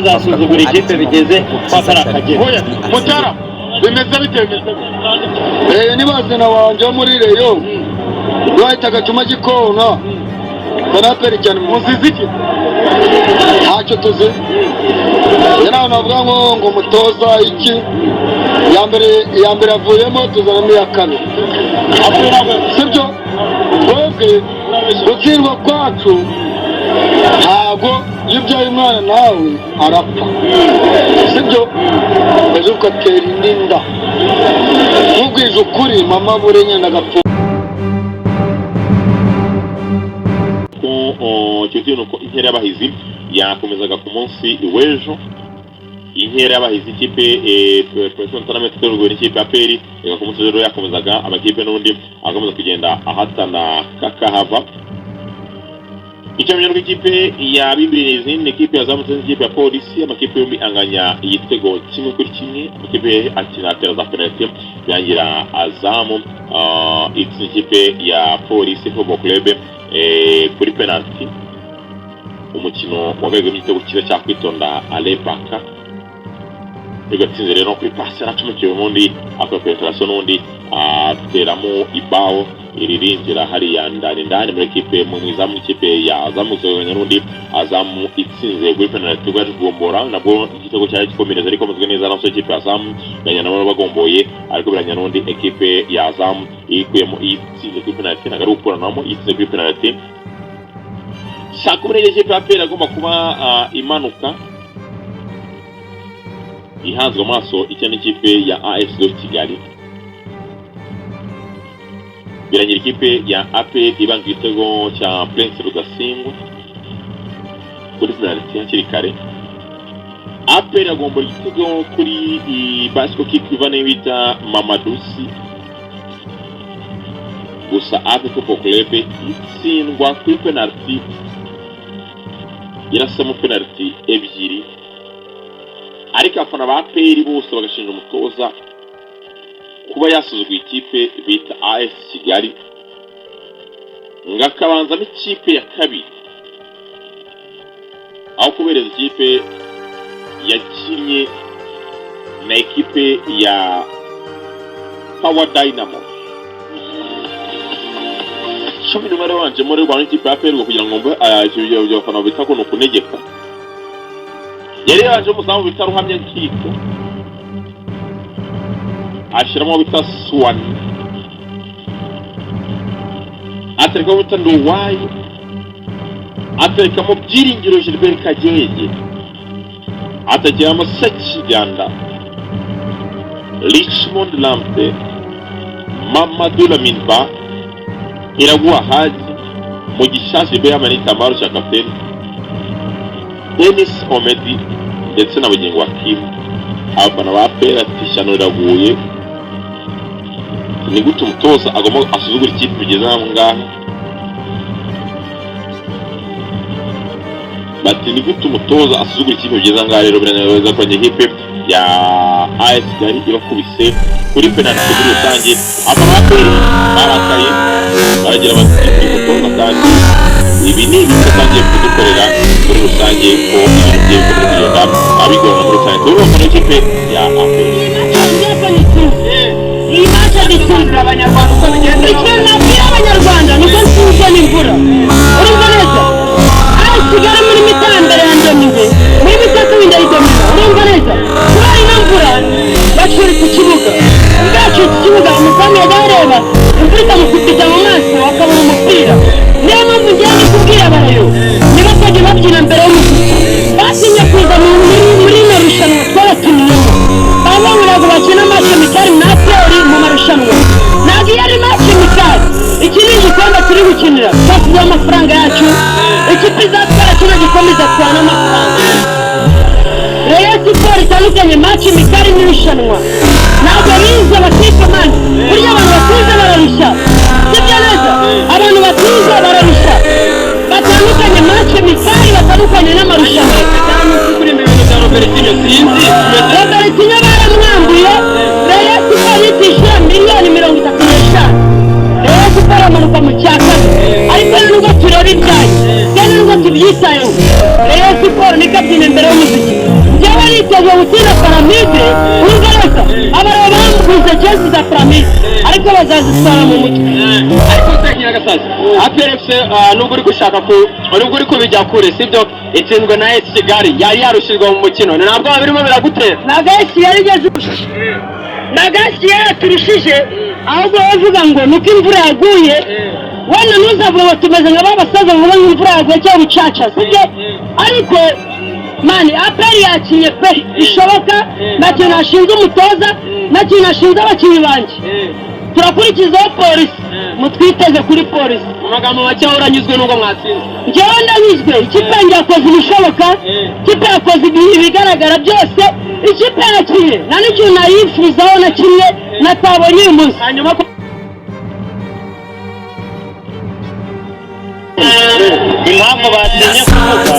Ntazasuzugure ikipe bigeze kwa kariya kagera. Oya, Mutara, bimeze bite, bimeze bite? Reyo ni bazina wanje wo muri Reyo wahita agacuma gikona banaperi cyane. Muzizi iki? Ntacyo tuzi. Njye ntabwo navuga ngo mutoza iki. Iya mbere avuyemo, tuzanamo iya kabiri, sibyo? Twebwe gutsindwa kwacu, ntabwo iyo ubyaye umwana nawe arapfa, sibyo? Ejo ugatera indi nda, nkubwije ukuri, mama bure nyine agapfa. Ko icyo ni uko inkera y'abahizi yakomezaga ku munsi w'ejo. Inkera y'abahizi, ikipe President Tournament itegurwa n'ikipe ya APR, ku munsi w'ejo yakomezaga, amakipe n'ubundi akomeza kugenda ahatana kakahava. Icyo menya ikipe ya Bimbirizi ni ikipe yazamutse n'ikipe ya Polisi, amakipe yombi anganya igitego 1-1. Amakipe akina atera za penalty, birangira Azamu itsinze ikipe ya Polisi Football Club kuri penalty. Umukino wabereyemo igitego cyiza cya Kwitonda Alebaka bigatsinze rero kuri pasi yaracomekewe ubundi akora penetration, n'undi ateramo ibaho iririnjira hariya ndani ndani muri ekipe mu izamu ikipe ya Azamu n'undi. Azamu itsinze kuri penalty, rwaje kugombora nabwo igitego cyari gikomereza, ariko muzwe neza na ikipe ya Azamu biranya nabo bagomboye, ariko biranya n'undi ekipe ya Azamu ikuyemo, itsinze kuri penalty. Ntabwo ari gukuranamo, itsinze kuri penalty. Saa 12 ikipe ya APR agomba kuba imanuka ihanzwe amaso icya n'ikipe ya AS de Kigali. Birangira ikipe ya APR ibanga igitego cya Prince Rudasingwa kuri penalty hakiri kare. APR agomba igitego kuri bicycle kick iva bita Mamadusi. Gusa APR Football Club itsindwa kuri penalty, irasamo penalty ebyiri, ariko abafana ba APR bose bagashinja umutoza kuba yasuzuguye ikipe bita AS Kigali, ngo akabanzamo ikipe ya kabiri aho kubereza ikipe yakinnye na ekipe ya Power Dynamo. 11 babanje muri Rwanda ikipe ya APR kugira ngo mbe ibyo abafana bita ko ni ukunegeka. Yari yabanje umuzamu bita Ruhamya Nkiko, ashyiramo bita Suwani, aterekamo bita Nduwayi, aterekamo Byiringiro Gilbert Kagege, atekeramo Sekiganda, Richmond Lampe, Mamadou Lamine Ba, Iraguha Haji, Mugisha Gilbert yambaye n'igitambaro cya kapiteni, Denis Omedi ndetse na Bugingo Hakim. Abafana ba APR ati ishyano riraguye, ni gute umutoza agomba asuzugura ikipe bigeze aho ngaho? Bati ni gute umutoza asuzugura ikipe bigeze aho ngaho? Rero biranezeza ko ikipe ya AS Kigali ibakubise kuri penalty. Muri rusange abafana ba APR barakaye, baragira bati uyu mutoza kandi ibi ni ibintu atangiye kudukorera muri rusange, ko ibintu bigiye bikomeje kugenda abigorana muri rusange. Turi abafana b'ikipe ya APR. Iyi match dutsindira Abanyarwanda uko bigenda. Ikintu nabwira Abanyarwanda nuko nsinzwe n'imvura, urumva neza? Aho Kigali muri mita ya mbere ya ndomize, muri mita kabiri ndayidomina, urumva neza? Kubera ino mvura bacuritse ikibuga, imvura yacuritse ikibuga, umuzamu yajya areba imvura ikamukubita mu maso akabona umupira. Niyo mpamvu ngiye ndi kubwira abareyo ntibakajye babyina mbere y'umuziki. Batinye kuza muri rino rushanwa twabatumiyemo. Bamwe ntabwo bakina match amical na APR mu marushanwa, ntabwo iyo ari match amical. Iki ni igikombe turi gukinira, twasizeho amafaranga yacu. Ikipe izatwara kino gikombe izatwara n'amafaranga. Rayon Sport itandukanye match amical n'irushanwa, ntabwo bize abatipe mani. Burya abantu batuze bararushya, sibyo neza? Abantu batuze bararushya. Batandukanye match amical, batandukanye n'amarushanwa. Kuri ibi bintu bya Robertinho sinzi. Robertinho baramwambuye. Rayon Sport itishyura miliyoni 35, Rayon Sport amanuka mu cya kabiri. Ariko nubwo tureba ibyayo kandi nubwo tubyitayeho, Rayon Sport nikabyina imbere y'umuziki. gutsinda Pyramids. Urumva neza, abareba bamuguze jezi za Pyramids, ariko bazazitwara mu mutwe. Ariko se Nyiragasazi, APR FC, nubwo uri gushaka ku nubwo uri kubijya kure, sibyo, itsinzwe na AS Kigali yari yarushijwe mu mukino, ntabwo birimo biragutera? Ntabwo AS Kigali igeze, ntabwo AS Kigali yaturushije, ahubwo bavuga ngo nuko imvura yaguye. Wenda ntuzavuga ngo tumeze nka ba basaza bavuga ngo imvura yaguye cyangwa ubucaca, sibyo? Ariko man, APR yakinye pe bishoboka. Nta kintu nashinze umutoza, nta kintu nashinze abakinnyi banjye. Turakurikizaho Polisi, mutwiteze kuri Polisi. Mu magambo make, uranyuzwe nubwo mwatsinze? Njyewe ndanyuzwe. Ikipe yanjye yakoze ibishoboka, ikipe yakoze ibigaragara byose, ikipe yakinye, nta n'ikintu nayifuzaho na kimwe natabonye uyu munsi. Hanyuma Impamvu batinye kuvuga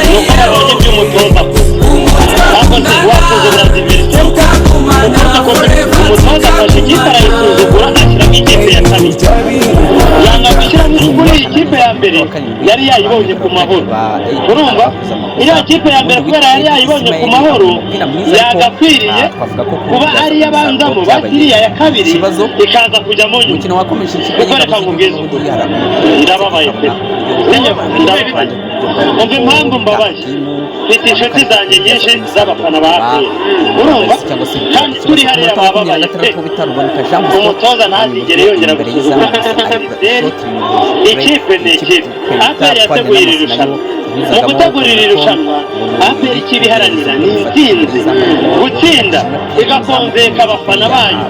ni uko babonye ibyo umutoza akoze. Bakoze wasuzugura adversaire, umutoza afashe ikipe arayisuzugura, ashyiramo ikipe ya kabiri, yanga gushyiramo. Kuri iyi kipe ya mbere yari yayibonye ku mahoro. Urumva, iriya kipe ya mbere, kubera yari yayibonye ku mahoro, yagakwiriye kuba ariyo abanzamo, basiriya ya kabiri ikaza kujyamo nyuma. Umukino wakomeje, ikipe Kuko reka nkubwize ukuri, ndababaye pe, ndababaye. Umva impamvu mbabaye: mfite inshuti zanjye nyinshi z'abafana ba APR, urumva, kandi turi hariya bababaye pe. Umutoza ntazigere yongera gusuzugura adversaire. Ikipe ni ikipe. APR yateguye iri rushanwa. Mu gutegura iri rushanwa, APR icyo ibiharanira ni intsinzi, gutsinda igakonveka abafana bayo.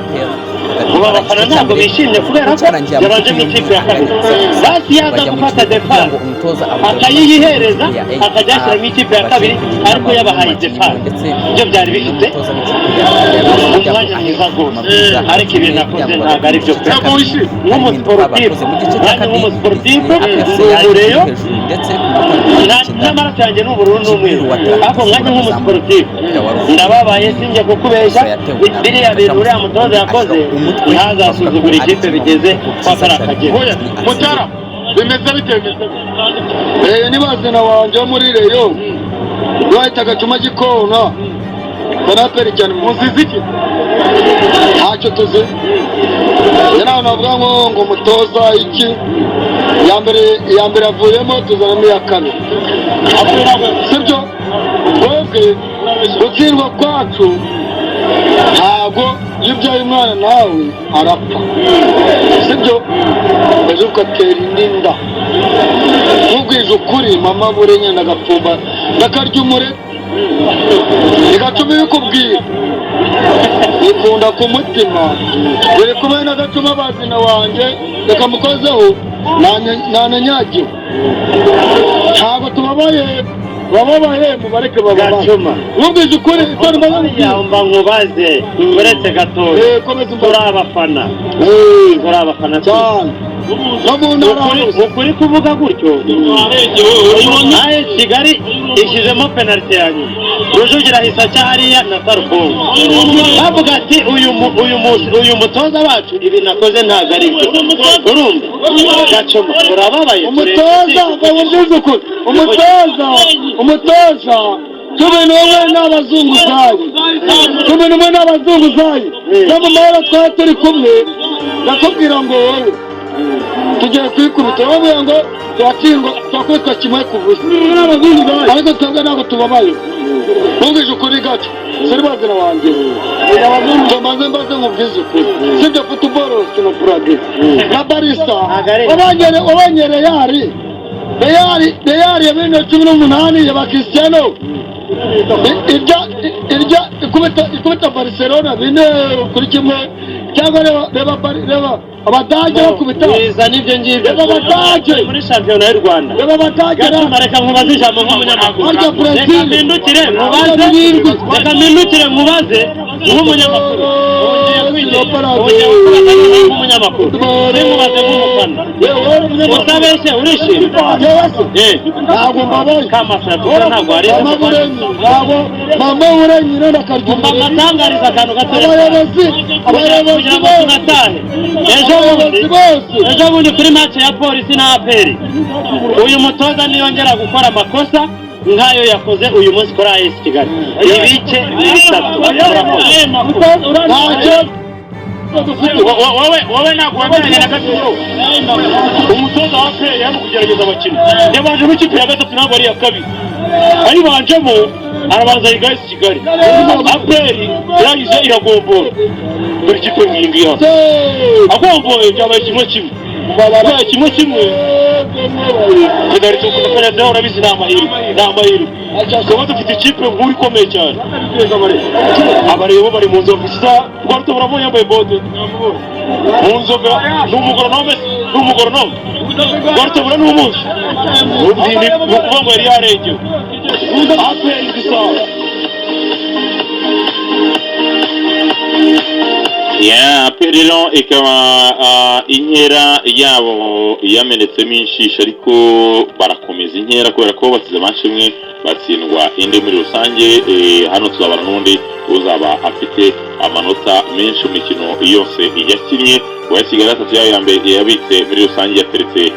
Ubu abafana ntabwo bishimye kubera ko yabanjemo ikipe ya kabiri. Basi yaza gufata defense akayiyihereza, akajya ashyiramo ikipe ya kabiri, ariko yabahaye defense, ibyo byari bifite umwanya mwiza rwose. Ariko ibintu akoze ntabwo ari byo pe. Nk'umusiporutifu, nanjye nk'umusiporutifu ndi umureyo, n'amaraso yanjye ni ubururu n'umweru, ariko nkanjye nk'umusiporutifu ndababaye, sinjye kukubeshya. Biriya bintu uriya mutoza yakoze, ntazasuzugura ikipe bigeze kwa kariya kagera. Mutara, bimeze bite? Bimeze bite? Reyo ni bazina wanjye wo muri Reyo bahita agacuma gikona baraperi cyane. Muzizi iki? Ntacyo tuzi. Rero abantu bavuga ngo umutoza iki, iya mbere, iya mbere avuyemo, tuzanamo iya kabiri, sibyo? Twebwe gutsindwa kwacu, ntabwo iyo ubyaye umwana nawe arapfa, sibyo? Ejo ugatera indi nda. Nkubwije ukuri, mama burenye ndagapfumba, ndakarya umure igacuma ibikubwira ikunda ku mutima. Dore kuba n'agacuma bazina wanjye, reka mukozeho ntananyagiwe. Ntabwo tubabaye, bababaye mubareke bababaye. Gacuma. Nkubwije ukuri, itari mbaza. Mba nkubaze uretse gatoya. Eh, komeza umbaze. Turi abafana, turi abafana. Cyane, no mu ntara hose. Ukuri kuvuga gutyo, AS Kigali ishyizemo penaliti ya nyuma, Rujugira ahise aca hariya na Sarupongo, bavuga ati uyu mutoza wacu ibintu akoze ntabwo ari byo. Urumva Gacuma, urababaye? Umutoza, nkubwize ukuri, umutoza 11 n'abazunguzayi, 11 n'abazunguzayi no mu mahoro twari turi kumwe. Ndakubwira ngo wowe tugiye kwikubita, bamubwira ngo turatsindwa, turakubitwa 1-0, ariko twebwe ntabwo tubabaye. Nkubwije ukuri, gato suri bazina wanjye, ngo mbanze mbaze nkubwize ukuri, sibyo? Football kino purage na Barisa, wabonye Real ya 2018 ya ba Cristiano irya irya ikubita Barcelona 4-1, cyangwa reba reba Abadage bakubita. Biza n'ibyo ngibyo. Reba Abadage. Muri shampiyona y'u Rwanda. Reba Abadage. Gacuma, reka nkubaze ijambo nk'umunyamakuru. Harya Brazil. Reka mpindukire nkubaze. Birindwi. Reka mpindukire nkubaze nk'umunyamakuru. Ubu ngiye kubaza nk'umunyamakuru, sinkubaze nk'umufana. Utabeshye, urishimye? Yewe se, Eh. ntabwo mbabaye. Kamasa tuza, ntabwo hari. Mama burenyi, ntabwo mama burenyi none akarya Mba umuriro. mbatangariza akantu gato. Abayobozi Kugira ngo bose, tunatahe ejo bundi. Abayobozi bose. Ejo bundi kuri match ya Polisi na APR, uyu mutoza niyongera gukora amakosa Nk'ayo yakoze uyu munsi kuri AS Kigali. Ibice 3. Ntacyo. Wowe ntabwo wemeranya na gato. Umutoza wa APR yari kugerageza abakinnyi, yabanjemo ikipe ya gatatu, ntabwo ari iya kabiri ayibanjemo, arabanza yiga AS Kigali. APR yagize iragombora, dore ikipe ngiyi ngiyi hano. Agomboye byabaye 1-1, byabaye 1-1. Penaliti, penaliti nawe urabizi, ni amahirwe, ni amahirwe. Tukaba dufite ikipe nkuru ikomeye cyane. Abareba bari mu nzovu isa Rwarutabura yambaye bote mu nzoga, ni umugoronome, ni umugoronome. Rwarutabura ni umunsi, ni ukuvuga ngo yari yarengewe. APR igisawa. Ya APR rero ikaba inkera yabo yamenetsemo inshishi, ariko barakomeza inkera kubera ko batsinze match imwe, batsindwa indi muri rusange. Hano tuzabana n'undi uzaba afite amanota menshi mu mikino yose yakinnye. Uwa Kigali atatu yayo ya mbere yabitse muri rusange, yateretse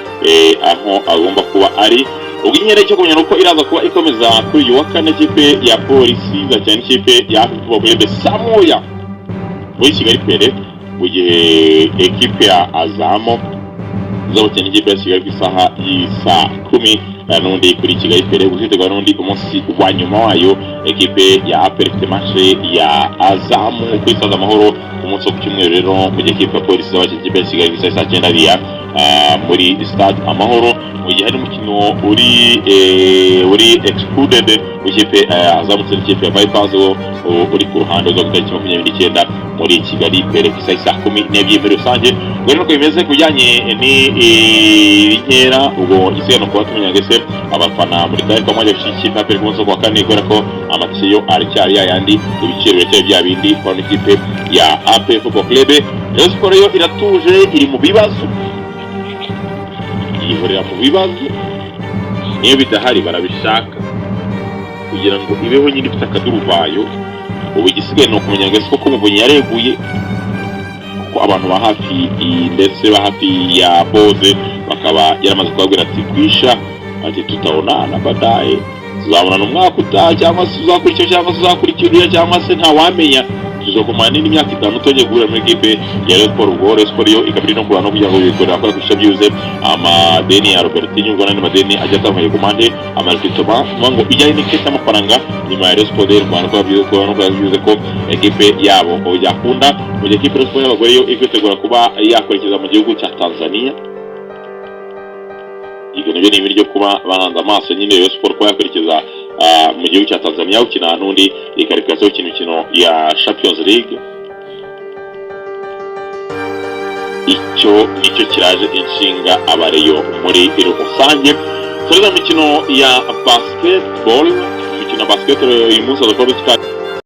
aho agomba kuba ari. Ubwo inkera cyo kumenya nuko iraza kuba ikomeza kuri uyu wa kane, ikipe ya Polisi izakina n'ikipe ya Football Club saa 1 muri Kigali Pele, mu gihe ekipe ya Azamo izabukina n'ikipe ya Kigali ku isaha y'isaa 10 n'undi kuri Kigali Pele, guhitirwa n'undi ku munsi wa nyuma wayo. Ekipe ya APR ifite match ya Azamu kuri Stade Amahoro ku munsi wo ku cyumweru rero, mu gihe ekipe ya Polisi izabakina ikipe ya Kigali ku isaha y'i saa 9 hariya muri Stade Amahoro, mu gihe hari umukino uri excluded w'ikipe azamutse n'ikipe ya Vipers, wo uri ku ruhande rwo tariki 29 muri Kigali Pele ku isaha y'i saa 12 muri rusange. Ubwo rero uko bimeze ku bijyanye n'inkera, ubwo igisigaye ni ukuba tumenya ngo ese abafana muri tayari kwa mwajya gushyigikira ikipe ya APR ku munsi wo kuwa kane, kubera ko amatike yo aracyari yayandi, ibiciro biracyari bya bindi kwa n'ikipe ya APR Football Club. Rayon Sports yo iratuje, iri mu bibazo, yihorera mu bibazo, niyo bidahari barabishaka kugira ngo ibeho nyine ifite akaduruvayo. Ubu igisigaye ni ukumenya ngo ese koko Muvunyi yareguye, kuko abantu ba hafi ndetse ba hafi ya Bose bakaba yaramaze kubabwira ati kwisha, ati tutaonana baadaye, tuzabonana umwaka utaha, cyangwa se uzakurikira, cyangwa se uzakurikira uriya, cyangwa se ntawamenya, tuzokumara n'indi myaka 5 tongeye guhurira muri ekipe ya Rayon Sports. Ubwo Rayon Sports yo ikaba iri no kurwana no kugira ngo bikorera akora kwishyura byibuze amadeni ya Robertinho, ubwo n'andi madeni agiye atandukanye ku mpande, amarekritoma ngo ijyanye n'igice cy'amafaranga nyuma ya Rayon Sports y'u Rwanda ko byibuze ko ekipe yabo yakunda. Mu gihe ekipe Rayon Sports y'abagore yo iri kwitegura kuba yakwerekeza mu gihugu cya Tanzania, ibyo nabyo ni ibiryo kuba bahanze amaso nyine Rayon Sports kuba yakwerekeza mu gihugu cya Tanzania gukina n'undi ikarikasiyo gukina imikino ya Champions League. Icyo nicyo kiraje inshinga abareyo muri rusange. Tureza imikino ya basketball, imikino ya basketball uyu munsi azakora.